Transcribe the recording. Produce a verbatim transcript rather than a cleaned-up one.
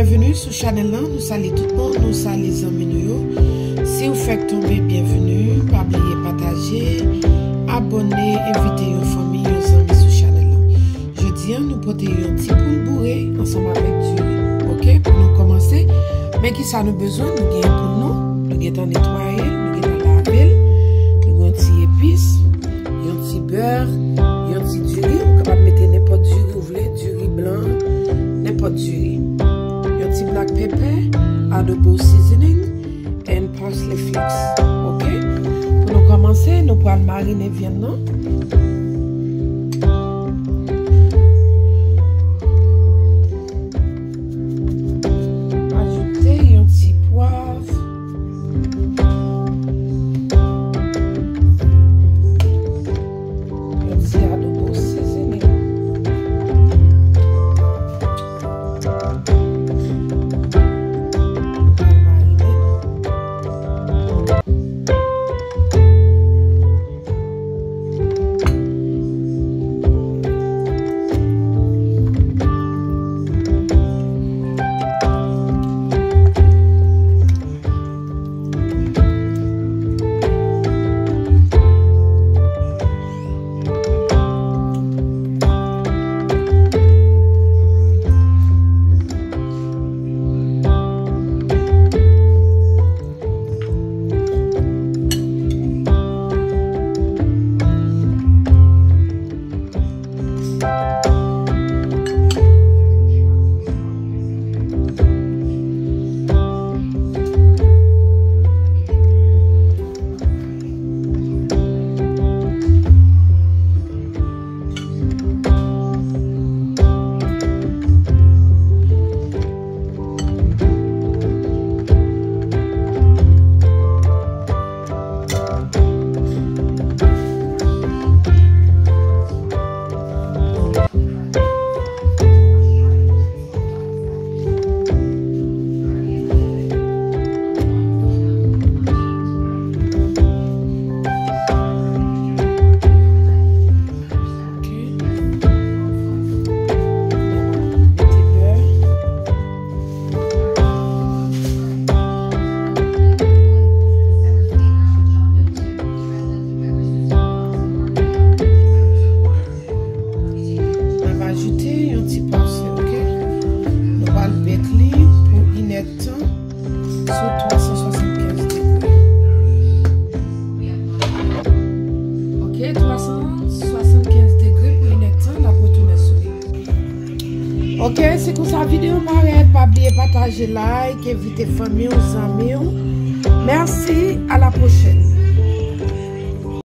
Byenveni sou chanèl lan, nou salye tout moun, nou salye zanmi nou yo. Si w fèk tonbe, byenveni, pa bliye pataje, abòne, envite yon fanmi, yon zanmi sou chanèl lan. Jodi a, nou pote yon ti poul boure ansanm avèk diri, oke, pou nou kòmanse. Men kisa nou bezwen, nou gen poul nou, nou gentan netwaye l, nou gentan lave l, nou gen yon ti epis, yon ti bè, yon ti diri, ou kapab mete nenpòt diri ou vle, diri blan, nenpòt diri. Yon ti black pepper, adobo seasoning, and parsley flakes. Oke? Pou nou kòmanse, nou pral marine vyann nan. Ajoute yon ti pwav. Yon ti adobo seasoning. Oke. Mete bè. N ap ajoute yon ti pase, oke? Nou pral bake li pou inèdtan sou twa san swasannkenz degre. Oke, twa san swasannkenz degre pou inèdtan, n ap retounen sou li. Oke, se konsa videyo parèt. Pa bliye pataje, like, envite fanmi w, zanmi w. Mèsi, a la pwochèn.